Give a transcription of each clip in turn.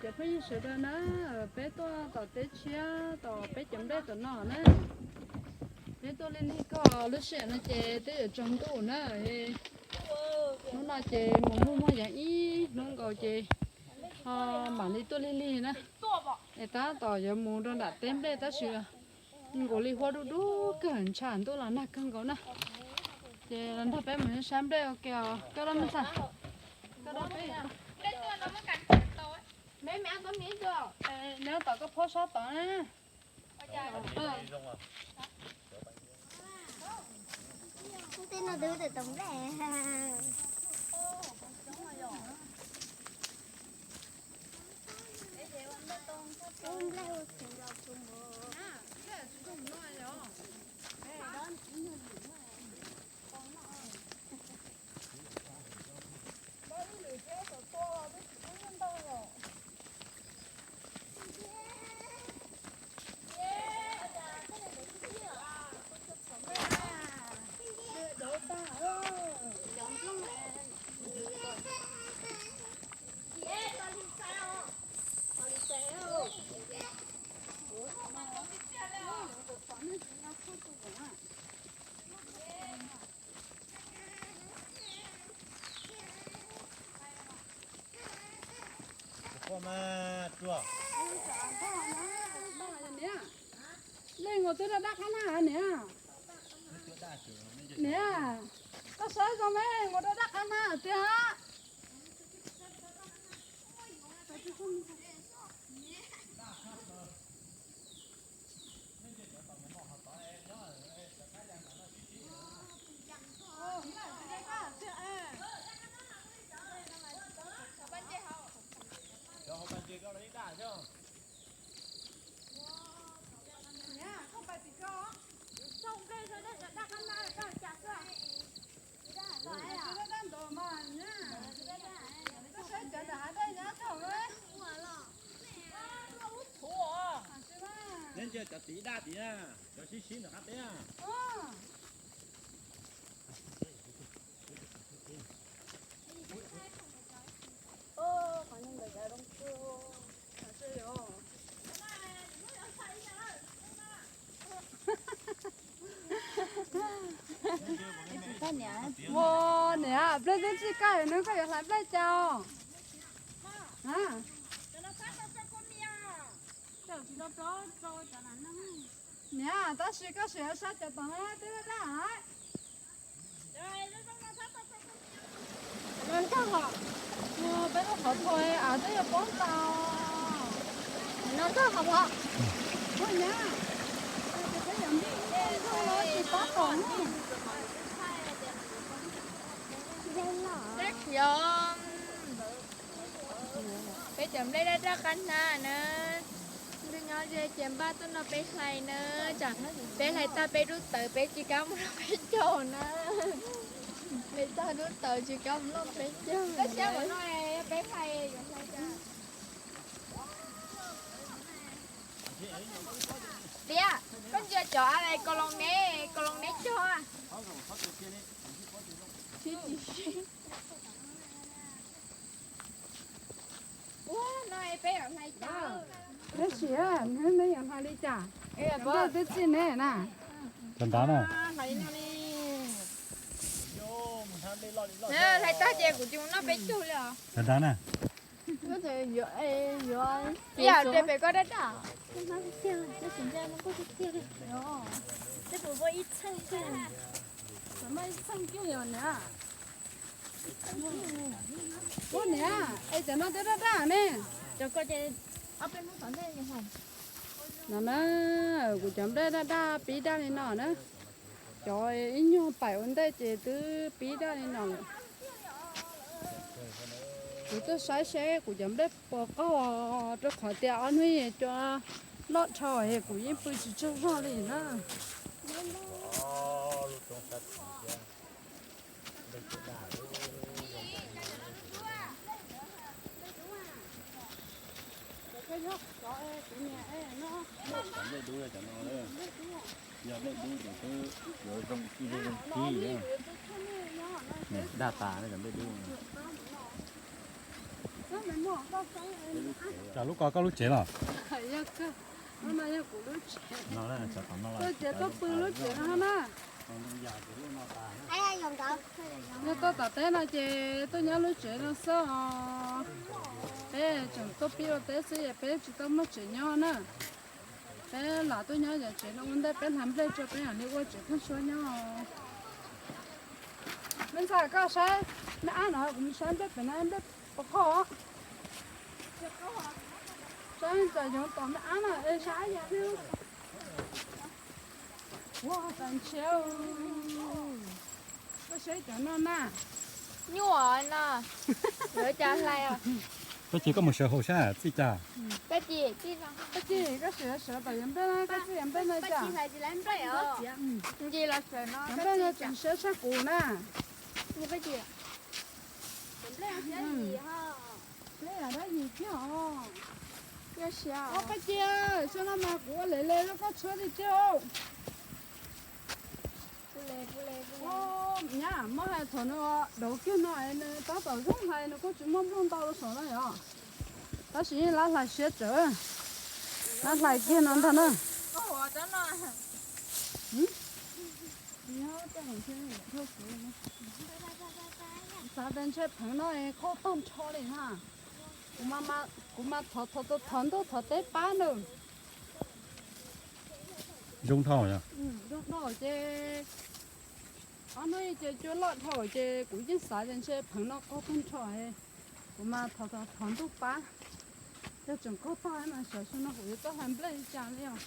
Cov phooj ywg sawv daws na, peb tuaj tom teb tshiab tom peb cov nplej tom no na. Peb tuaj lig lig koj lub sij hawm no ces twb yuav tsaus ntuj na. Hnub no ces mus muag muag yav ib hnub nkaus ces ho mam li tuaj lig lig na. Es tab tom yuav mus rau nram teb nplej tab sis nkaus li huab dub dub kawg ntshav ntuj los nag kawg nkaus na. Ces los nrog peb mus sab nplej ua ke os koj dab me ntxhais. Koj dab peb. Nyob tom koj phob sab tod na. Niam, nej mus twb daj daj qab na niam. Niam, koj saib zoo me mus daj daj qab na tiag. Neb ntsia cov tid daj tid na, cov sib sib ntawm qab teb na. Ua niam, nplej twb txij kaj no koj yuav hlais nplej cas? Niam, tab sis koj sim sab cov tom no twb daj daj. No nkag hos, peb lub qhov thau av twb yuav poob tau. No nkag hos os. Ua niam, peb yuav npij npij los tsis pab tom na. Peb cov nplej daj daj qab na na. Ntuj nyob ze ces npaj tuaj nrog peb hlais na. Tsam peb hlais tag peb dub tawv peb tsis kam mus noj peb caug na. Hlais tag dub tawv tsis kam mus noj peb caug. Tias koj ntsia cov a, kaus loos neb, kaus loos neb cog. Ua no peb yuav hlais cas? Neb sim, neb yuav hlais li cas? Nplej twb txij neb na. Cov nrad na. Hlais tag ces kuv tsis mus noj peb caug li os. Cov nrad na. Ib yam tias pem koj daj daj. Ua niam, es cov no twb daj daj ne. No na, kuv cov nplej daj daj pib daj li no na. Cov ib nyuag paim ua ntej ces twb pib daj li no lawm. Kuv tuaj saib seb kuv cov nplej puas qaug, rau qhov tias ob hnub cua loj dhau es kuv yeej pw tsis tsaug zog li na. Yog nplej dub ces twb yuav zoo ci zoo ci, daj tas cov nplej dub. Cas lub ko koj lub tsev los? Yog, no yog kuv lub tsev. Koj ces koj pw lub tsev no na. Yog tuaj tom teb no ces tuaj nyob lub tsev no xwb os. Peb tseem tuaj pib ua teb xwb es peb tsis tau muaj tsev nyob na. Peb lam tuaj nyob yog tsev no ua ntej peb hlais nplej tso peb mam li ua tsev thaj tsua nyob. Me ntxhais koj saib, me ab no kuv mus saib nplej pem no nplej puas qaug. Saib txawm yoov tom me ab no es saib yog li. Ua tas ntshiab. Koj saib cov no na. Nyuaj no. Lawv cas hlais os. Koj cia koj mus sawv hauv sab txij cas. Koj cia, koj cia sawv tom yog nplej na, koj txij yog nplej na cas. Nce los sawv no, yog nplej no tseem siab tshaj kuv na. Peb yam dab yim thiab os. Koj cia, saib no mas kuv ua le le rau koj tshuab li tiag. Nyab, muab hais thaum nws dov kiag no nws tab tom zoo hais nws kuj tsis muaj nplooj ntau rau saum no yom. Tab sis yeej lab hlais siab tsawv, lab hlais kiag no ntag na. Xav tias ntshe pheev no qaug tag nrho li na. Kuv mas thov ntuj thov teb pab nws. Zoo dhau, zoo dhau ces ob hnub ces cua loj dhau ces kuv yeej xav tias ntshe pheev no qaug tag nrho. Kuv mas thov ntuj pab, yog tseem qaug tag mas xyov xyoo no kuv yuav txawj hlais nplej li cas li os.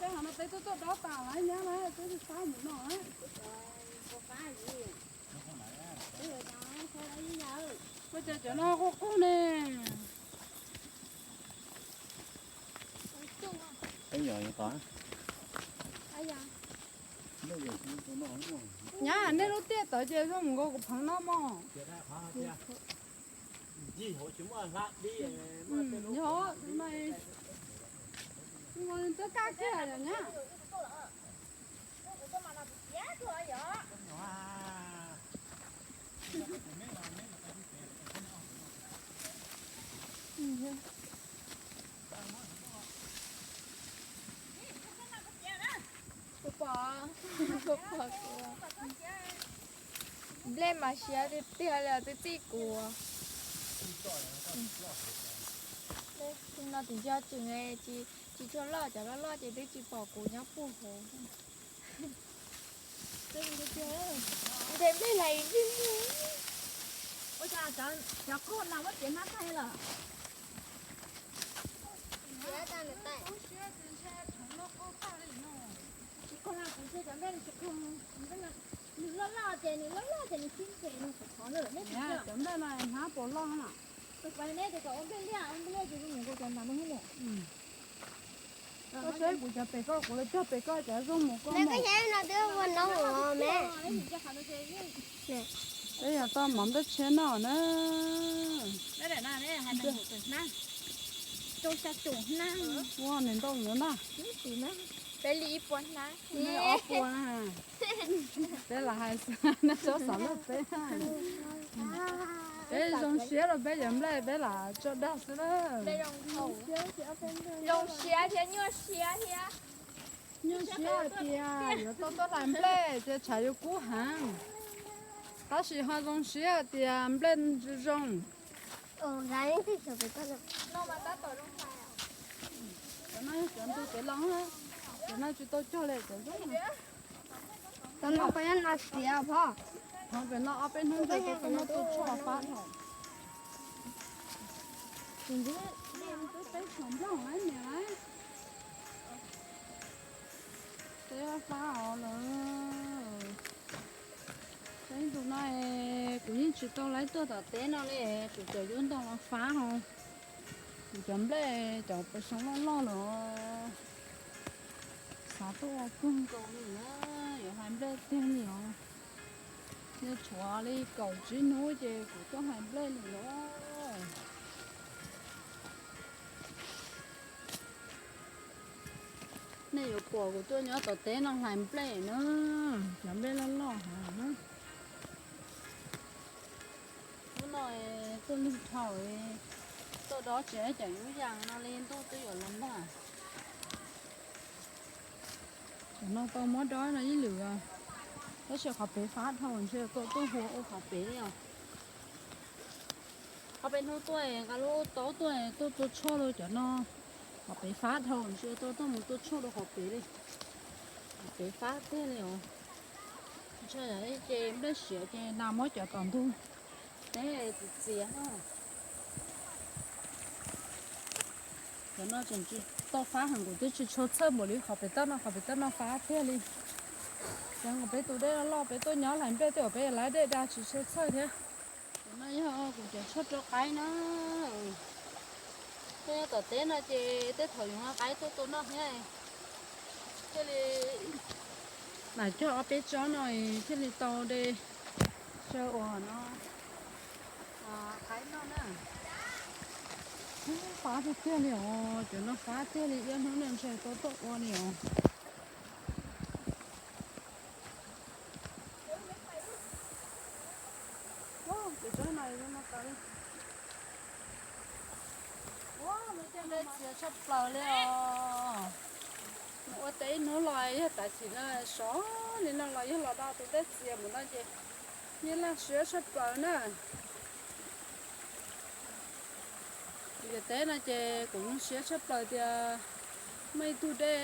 Peb hav no peb twb tuaj dob tas lawm nyab na, twb tsis fab mus no. Ua cas cov no qub qub ne. Nyab, nej lub tiaj tawd ces zoo mus nkaus kuv pheev no mog. Yog, twb kaj kiag yom nyab. Nplej mas siab tiag tiag li twb txij kuv. No tim nco tseem tsis tshua loj, cov loj loj ces twb tsis pom kuv nyob puag hauv. Ntshe nplej hlais ib nplej muag. Ua cas cov qub no muab tiav hnab tag lawm. Tsis qaug na, kuv ntsia cov nplej no tsis qaug. Nws loj loj ces nws loj loj ces nws sib nres nws qhov qhov lawm neb tsis. Cov nplej no hnab puas loj na. Neb tes kom ua nplej liaj, ua nplej liaj ces zoo mus nkaus cov nram no thiab mus. Koj saib kuv cov pem koj, kuv los cog pem koj cov zoo mus koj mus. Peb yog tau mov nplej tshiab noj na. Ua nws ntau mus na. Peb li ib puas hnab. Ob puas na. Peb lam hais xwb, nej txhob xav loj peb. Peb zoo siab rau peb cov nplej peb lam tso dag xwb na. Zoo siab thiab nyuaj siab thiab. Nyuaj siab hais tias yuav tau tuaj hlais nplej ces tshav yuav kub heev, tab sis ho zoo siab hais tias nplej zoo. Cov no yog cov ntug kev los, cov no tsis tau cog li cov zoo. Cov no puas nyob no tiav phom? Thov pem no ob peb hnub ntshe tau no tus tshuaj fab dhau. Twb peb xyoo nplooj lawm niam lawm. Teb fab os lawm. Saib tus no kuv yeej tsis tau laib tuaj tom teb no li, kuv cov yub ntoo los fab ho. Kuv cov nplej cov pos xyoo loj loj lawm. Mas tuaj ua kawg nkaus li na, yuav hlais nplej tiag li os. Nws tshuav li kaum tsib hnub ces kuv tuaj hlais nplej li los. Nej yuav pom kuv tuaj nyob tom teb no hlais nplej na, cov nplej loj loj heev na. Hnub no tuaj lwg dhau, tuaj dob tsev cov yub yas no li ntuj twb yuav los nag. Cov no tau muab dob no ib lwm, tab sis qhov pem fab dhau ntshe tuaj tuaj hua ua qhov pem li os. Qhov pem hnub tuaj nqa lub taub tuaj tuaj tua tshuaj rau cov no, qhov pem fab dhau ntshe tuaj tuaj mus tua tshuaj rau qhov pem li. Qhov pem fab tiag li os. Ntshe yog ces nplej siav ces nas muab cov tom ntug teb txias txias na. Cov no tseem tsis tau fab heev, kuv twb tsis tshua txhawj npaum li qhov pem toj no, qhov pem toj no fab tiag li. Ces peb tus dej loj loj peb tuaj nyob hlais nplej tej uas peb lawv dej da tsis tshua txhawj thiab. Cov no yog kuv cov tshuaj rau qaib na. Tuaj nyob tom teb no ces tej thaum yus nqa qaib tuaj tua noj thiab. Thiaj li mam cog ob peb tsob no thiaj li tau de saw ua no qaib noj na. Fab tiag tiag li os, cov no fab tiag li, ib hnub no ntshe tau tuaj ua li os. Ces tsob no zoo no tas li. Ua, nplej txias tshaj plaws li os. Mus ua teb ib hnub los yog tav chim no sov li no los yog los do tus nplej txias mus no ces yeej laj siab tshaj plaws na. Kuv cov teb no ces kuv zoo siab tshaj plaws tias muaj ib tug dej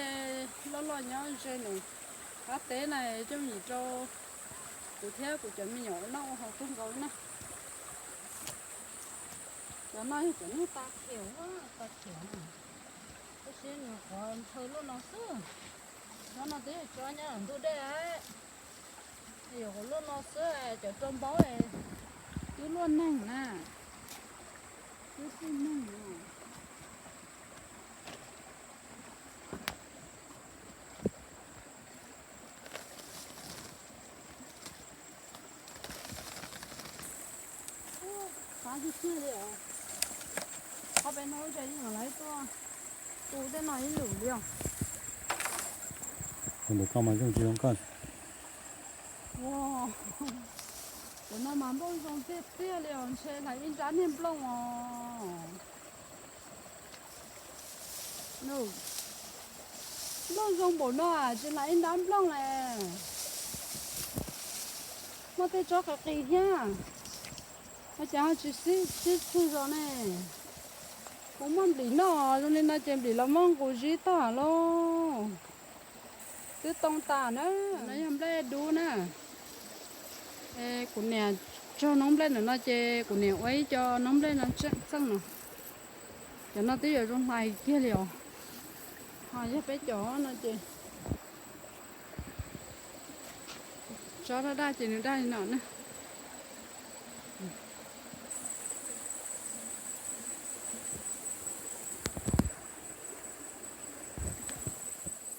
loj loj nyob ze nws qab teb na, yooj yim rau kuv thiab kuv cov me nyuam ua noj ua haus kawg nkaus li na. Cov no yog cov nug ta khiav, ta khiav na, tab sis nws qhuav ntshaw luaj no xwb. Tsob no twb yog tsob nyob ntug dej, yuav qhuav luaj no xwb, cov rau npaub twb luaj neeg na, twb txij neeg na. Fab tiag tiag li os. Qhov pem no ua cas yeej lawv tuaj tu tej no ib lwm li os. Tus ntawm koj mas zoo tsis zoo koj. Cov no mas nplooj zoo tiag tiag li os, ntshe hlais ib nrab niag nplooj os. Nplooj zoo npaum no tsis hlais ib nrab nplooj le. Muaj tej tsob qis qis thiab, ua cas ho tsis sib txhwg zos ne? Kuv muaj nplim noj zoo li no ces nplim los muab nqus zib tag lauj. Twb too tas na. No yog nplej dub na. Kuv niam tsog noob nplej ntawm no ces kuv niam ua ib co noob nplej no tseem txeej no. Cov no twb yuav zoo hlais kiag li os. Ho yog peb cov no ces tsob daj daj ces nws daj li no na.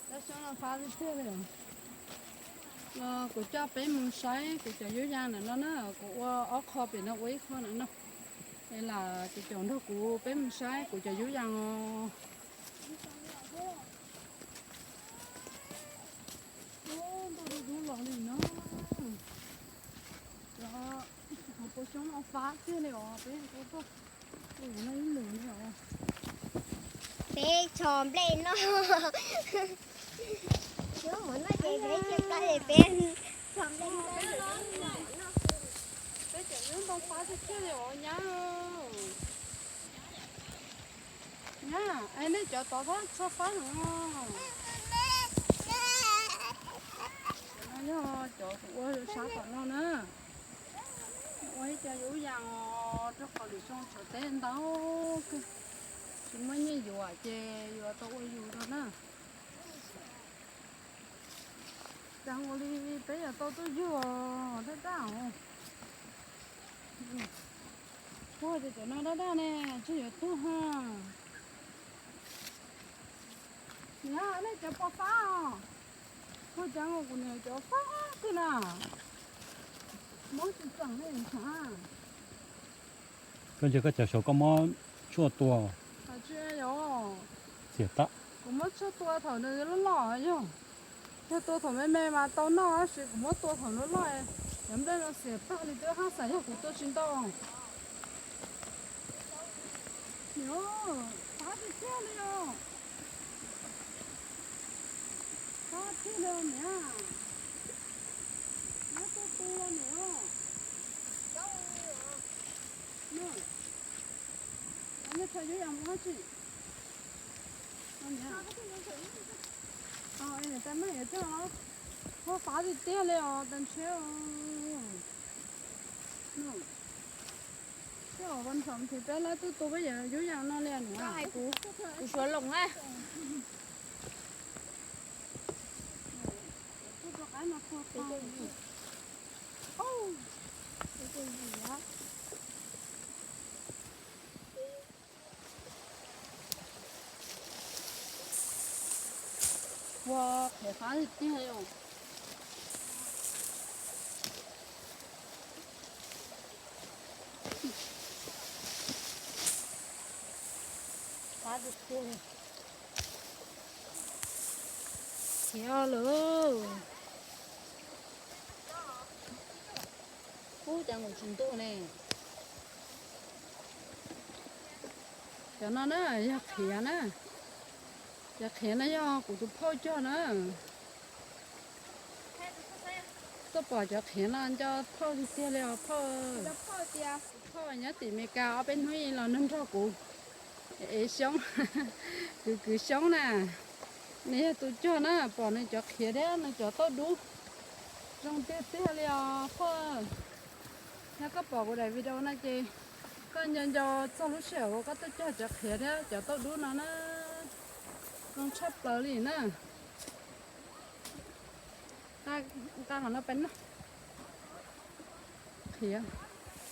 Tab sis no fab tiag tiag li. Los kuv coj peb mus saib kuv cov yub yas ntawm no na, kuv ua ob qho pem no ua ib qho ntawm no. Es lam ces caum nrog kuv peb mus saib kuv cov yub yas os. Ntau dub dub los li no. Cov qhov pua xyoob no fab tiag li os, peb tuaj ua no ib lwm li os. Peb tso nplej noj. Yuav mus noj ces peb tsis koj ces peb tso nplej noj. Peb cov yub ntoo fab tiag tiag li os nyab. Nyab, es nej cov tod txhob fab heev os. No yog cov kuv ua sab tom no na. Ua ib co yub yas os, rau qhov lwm xyoo tshuav teb ntau kawg, tsis muaj nyiaj yuav ces yuav tau ua yus rau na. Cas ua li peb yuav tau tuaj yug os, daj daj os. Puag ces cov no daj daj ne, tseg yuav tuag ha. Niam, nej cov pos fab os, koj cov nkaus kuv niam cov fab xwb na. Mob tsis txeem li xav. Koj ntsia koj cov saud koj muab tshuaj tua. Tsis yog, xiam tab. Kuv muab tshuaj tua thaum nws loj loj yog. Yog tua thaum me me mas tau noj tab sis kuv muab tua thaum loj loj, cov nplej no xiam tag li twb hab xav yog kuv tua tsis ntau. Niam, fab tiag tiag li os. Fab tiag li niam. Fab tu tu niam. Nej txhaj yuav yam mus dab tsi? Niam, es niam tais maj yuav coj los. Fab tiag tiag li os, tas ntshe. Coj ua ntsham ces peb lab twb tu peb yam yuav yam no li niam. Koj hais kuv, kuv suav loos na. Ua qhiav fab tiag tiag li os. Fab tiag tiag li. Khiav lawm. Ub, cas mus tsis ntuj ne. Cov no na, yog qhiav na. Cov qhiav no yog kuv tus phauj cog na. Tuaj pom cov qhiav no nco phauj tiag tiag li os phauj. Phauj nyob tim Meskas ob peb hnub los nrog nrog kuv ev xyoob, kwv kwv xyoob na. Nws yog tus cog na, pom nws cov qhiav thiab nws cov tauj dub zoo tiag tiag li os phauj. Yog koj pom kuv daim video no ces koj nco nco txog lub sij hawm uas koj tuaj cog cov qhiav thiab cov tauj dub no na. Zoo tshaj plaws li na. Nqa qhov no pais noj. Qhiav,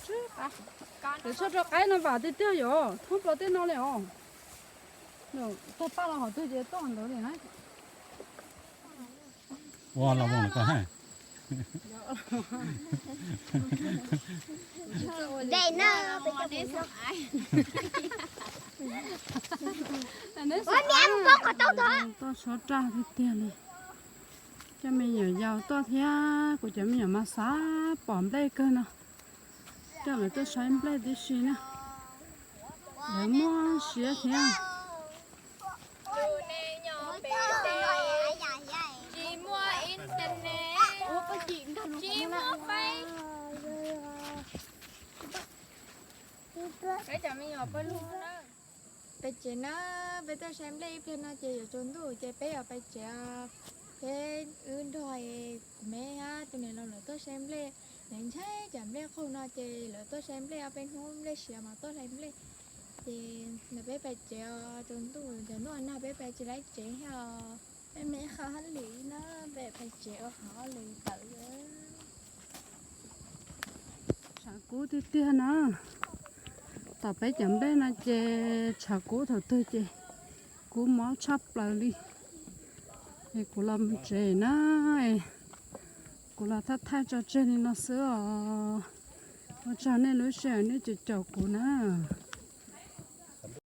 qhiav tshuaj rau qaib no vam tiag tiag yom, thoob plaws tej no li os. Tag paj los hov twg ces tuaj ntawd li na. Ua los mus koj ha. Tuaj sob raj tiag tiag li. Coj me nyuam yaus tuaj thiab, kuv cov me nyuam mas xav pom nplej kawg no. Coj lawv tuaj saib nplej tib si na. Lawv muaj siab thiab. Tsis muaj internet, tsis muaj Face. Peb cov me nyuam pawg lug na. Peb tsev na, peb tuaj saib nplej ib pliag no ces yuav tsaus ntuj ces peb yuav pais tsev. Peb wb nrog kuv me hab tus niam laus lawv tuaj saib nplej. Lawv ntshai cov nplej qaug no ces lawv tuaj saib nplej ob peb hnub nplej siav mas tuaj hlais nplej. Ces ntawm peb pais tsev os, tsaus ntuj, cov ntuj nag peb pais tsis laib tsev thiab os. Peb me qhov hab lwm na, peb pais tsev ua qhov hab lwm tawm. Tshav kub tiag tiag na. Tom peb cov nplej no ces tshav kub thaum twg ces kub mob tshaj plaws li. Es kuv los mus tsev na, kuv los thaij thaij tso tseg li no xwb os. Ua tsaug nej lub sij hawm nej caum caum kuv na.